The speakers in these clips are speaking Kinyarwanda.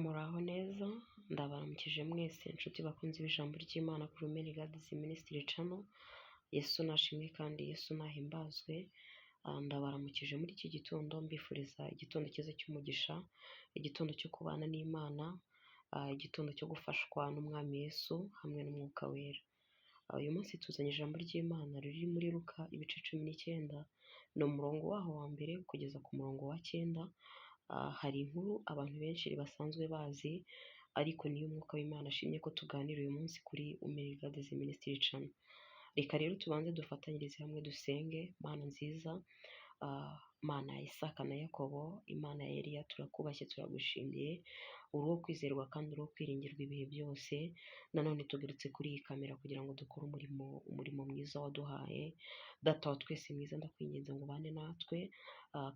Muraho neza, ndabaramukije mwese inshuti bakunzi b'ijambo ry'Imana kuri Women Guides Ministry Channel, Yesu nashimwe kandi Yesu nahimbazwe, ndabaramukije muri iki gitondo mbifuriza igitondo cyiza cy'umugisha, igitondo cyo kubana n'Imana, igitondo cyo gufashwa n'Umwami Yesu hamwe n'Umwuka Wera. Uyu munsi tuzanye ijambo ry'Imana riri muri Luka ibice 19, ni umurongo waho wa mbere kugeza ku murongo wa 9. Hari inkuru abantu benshi basanzwe bazi, ariko niyo Umwuka w'Imana ashimye ko tuganira uyu munsi kuri Women Guides Ministry Channel. Reka rero tubanze dufatanyirize hamwe dusenge. Mana nziza, Mana ya Isaka na Yakobo, Imana ya Eliya, turakubashye, turagushimiye, uri uwo kwizerwa kandi uri uwo kwiringirwa ibihe byose. Nanone tugarutse kuri iyi kamera kugira ngo dukore umurimo mwiza waduhaye. Data wa twese mwiza, ndakwinginze ngo ubane natwe,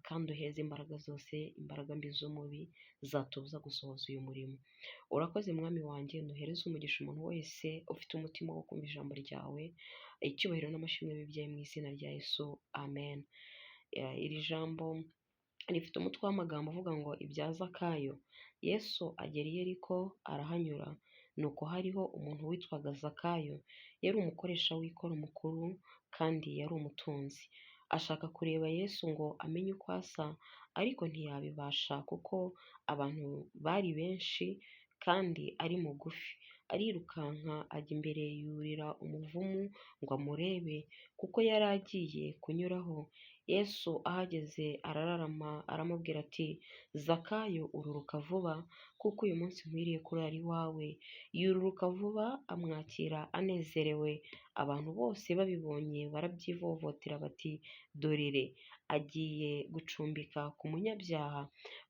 kandi uheze imbaraga zose, imbaraga mbi z'umubi zatubuza gusohoza uyu murimo. Urakoze Mwami wanjye, ntuhereze umugisha umuntu wese ufite umutima wo kumva ijambo ryawe. Icyubahiro n'amashimwe bibyaye mu izina rya Yesu, amen. Iri jambo rifite umutwe w'amagambo uvuga ngo ibya Zakayo. Yesu agera i Yeriko arahanyura, nuko hariho umuntu witwaga Zakayo, yari umukoresha w'ikoro mukuru kandi yari umutunzi. Ashaka kureba Yesu ngo amenye uko asa, ariko ntiyabibasha kuko abantu bari benshi kandi ari mugufi. Arirukanka ajya imbere yurira umuvumu ngo amurebe, kuko yari agiye kunyuraho. Yesu ahageze arararama, aramubwira ati Zakayo ururuka vuba, kuko uyu munsi nkwiriye kurara iwawe. Yururuka vuba amwakira anezerewe. Abantu bose babibonye barabyivovotera bati dorere agiye gucumbika ku munyabyaha.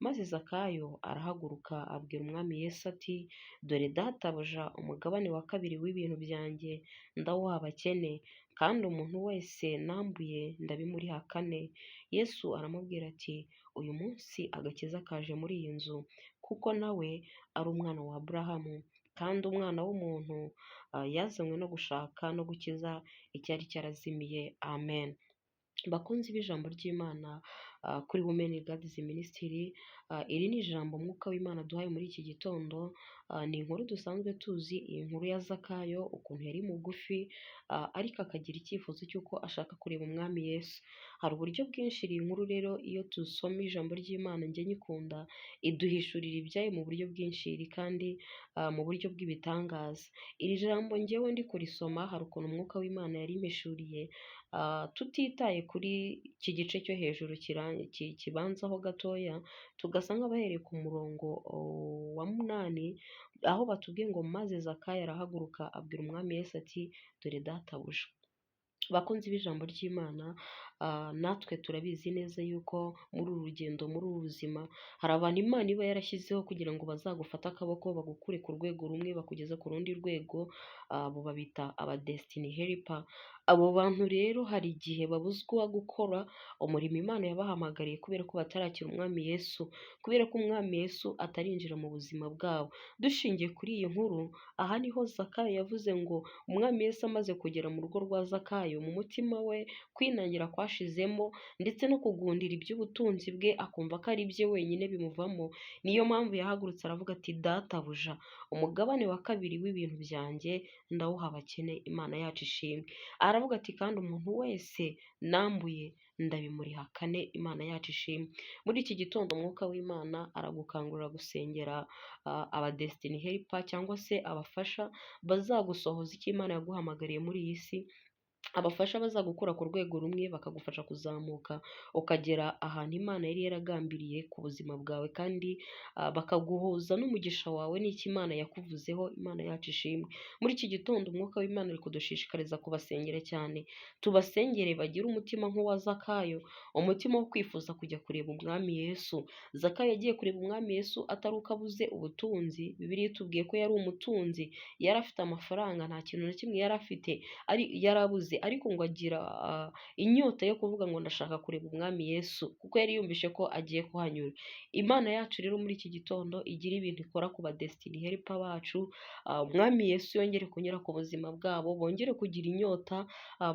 Maze Zakayo arahaguruka abwira Umwami Yesu ati dore databuja, umugabane wa kabiri w'ibintu byanjye ndawuha abakene, kandi umuntu wese nambuye ndabimuriha kane. Yesu aramubwira ati uyu munsi agakiza kaje muri iyi nzu, kuko nawe ari umwana wa Aburahamu, kandi umwana w'umuntu yazanywe no gushaka no gukiza icyari cyarazimiye. Amen. Bakunzi b'ijambo ry'Imana kuri Women Guides Ministry, iri ni ijambo Umwuka w'Imana duhaye muri iki gitondo. Ni inkuru dusanzwe tuzi, iyi nkuru ya Zakayo, ukuntu yari mugufi, ariko akagira icyifuzo cy'uko ashaka kureba Umwami Yesu. Hari uburyo bwinshi iyi nkuru rero, iyo dusoma ijambo ry'Imana njye nyikunda, iduhishurira ibyayo mu buryo bwinshi kandi mu buryo bw'ibitangaza. Iri jambo njyewe ndi kurisoma, hari ukuntu Umwuka w'Imana yarimpishuriye, tutitaye kuri iki gice cyo hejuru kibanzaho gatoya, tugasa nk'abahereye ku murongo wa 8, aho batubwiye ngo maze Zakayo arahaguruka abwira Umwami Yesu ati dore databuja. Bakunzi b'ijambo ry'Imana, natwe turabizi neza yuko muri uru rugendo, muri uru buzima, hari abantu Imana iba yarashyizeho kugira ngo bazagufate akaboko, bagukure ku rwego rumwe bakugeze ku rundi rwego, abo babita aba destiny helper. Abo bantu rero hari igihe babuzwa gukora umurimo Imana yabahamagariye kubera ko batarakira Umwami Yesu, kubera ko Umwami Yesu atarinjira mu buzima bwabo. Dushingiye kuri iyi nkuru, aha niho Zakayo yavuze ngo Umwami Yesu amaze kugera mu rugo rwa Zakayo, mu mutima we kwinangira kwashizemo, ndetse no kugundira iby'ubutunzi bwe akumva ko ari ibye wenyine bimuvamo. Niyo mpamvu yahagurutse aravuga ati databuja, umugabane wa kabiri w'ibintu byanjye ndawuha abakene, Imana yacu ishimwe. Aravuga ati kandi umuntu wese nambuye ndabimuriha kane, Imana yacu ishimwe. Muri iki gitondo Umwuka w'Imana aragukangurira gusengera aba destiny helper cyangwa se abafasha bazagusohoza icyo Imana yaguhamagariye muri iyi si, abafasha bazagukura ku rwego rumwe bakagufasha kuzamuka ukagera ahantu Imana yari yaragambiriye ku buzima bwawe, kandi bakaguhuza n'umugisha wawe n'icyo Imana yakuvuzeho. Imana yacu ishimwe. Muri iki gitondo Umwuka w'Imana ari kudushishikariza kubasengera cyane, tubasengere bagire umutima nk'uwa Zakayo, umutima wo kwifuza kujya kureba Umwami Yesu. Zakayo yagiye kureba Umwami Yesu atari uko abuze ubutunzi, Bibiliya itubwiye ko yari umutunzi, yari afite amafaranga, nta kintu na kimwe yari afite, yari abuze, ariko ngo agira inyota yo kuvuga ngo ndashaka kureba Umwami Yesu, kuko yari yumvishe ko agiye kuhanyura. Imana yacu rero muri iki gitondo igira ibintu ikora ku ba destiny helper bacu, Umwami Yesu yongere kunyura ku buzima bwabo, bongere kugira inyota,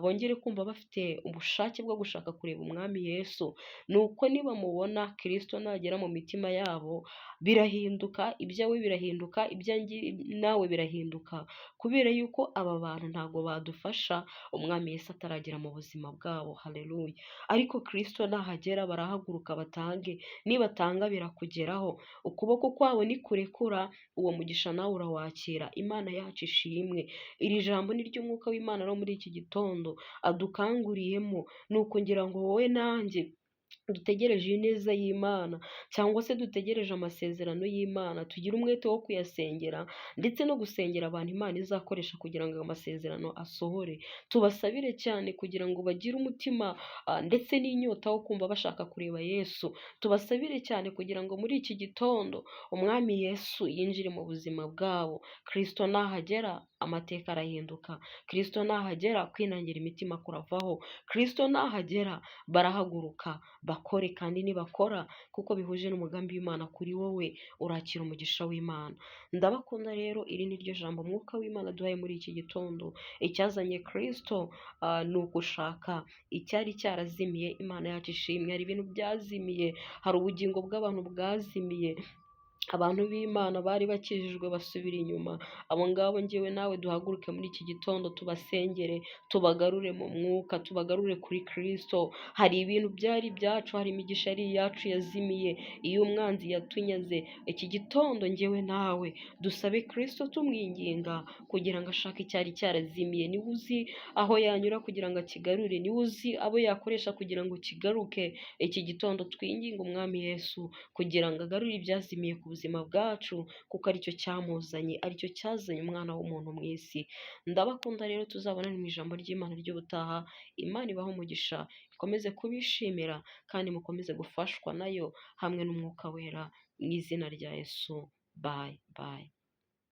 bongere kumva bafite ubushake bwo gushaka kureba Umwami Yesu. Nuko nibamubona Kristo nagera mu mitima yabo birahinduka, ibyawe birahinduka, ibyanjye nawe birahinduka, kubera yuko aba bantu ntabwo badufasha Umwami Yesu ataragera mu buzima bwabo. Haleluya! Ariko Kristo nahagera barahaguruka batange, nibatanga birakugeraho, ukuboko kwabo nikurekura uwo mugisha nawe urawakira. Imana yacu ishimwe. Iri jambo ni ry'Umwuka w'Imana no muri iki gitondo adukanguriyemo, ni ukugira ngo wowe nanjye dutegereje ineza y'Imana cyangwa se dutegereje amasezerano y'Imana, tugire umwete wo kuyasengera ndetse no gusengera abantu Imana izakoresha kugira ngo ayo masezerano asohore. Tubasabire cyane kugira ngo bagire umutima ndetse n'inyota wo kumva bashaka kureba Yesu. Tubasabire cyane kugira ngo muri iki gitondo Umwami Yesu yinjire mu buzima bwabo. Kristo nahagera amateka arahinduka, Kristo nahagera kwinangira imitima kuravaho, Kristo nahagera barahaguruka bakore, kandi nibakora kuko bihuje n'umugambi w'Imana kuri wowe, urakira umugisha w'Imana. Ndabakunda rero, iri ni ryo jambo Umwuka w'Imana aduhaye muri iki gitondo. Icyazanye Kristo ni ugushaka icyari cyarazimiye. Imana yacu ishimwe. Hari ibintu byazimiye, hari ubugingo bw'abantu bwazimiye, abantu b'Imana bari bakijijwe basubira inyuma. Abo ngabo njyewe nawe duhaguruke muri iki gitondo tubasengere, tubagarure mu mwuka, tubagarure kuri Kristo. Hari ibintu byari ibyacu, hari imigisha yari iyacu yazimiye, iyo umwanzi yatunyaze. Iki gitondo njyewe nawe dusabe Kristo tumwinginga kugira ngo ashake icyari cyarazimiye. Niwe uzi aho yanyura kugira ngo akigarure, niwe uzi abo yakoresha kugira ngo kigaruke. Iki gitondo twinginge Umwami Yesu kugira ngo agarure ibyazimiye ku buzima bwacu, kuko aricyo cyamuzanye, aricyo cyazanye Umwana w'umuntu mu isi. Ndabakunda rero, tuzabonane mu ijambo ry'Imana ry'ubutaha. Imana ibahe umugisha, ikomeze kubishimira kandi mukomeze gufashwa nayo hamwe n'Umwuka Wera, mu izina rya Yesu. Bye bye.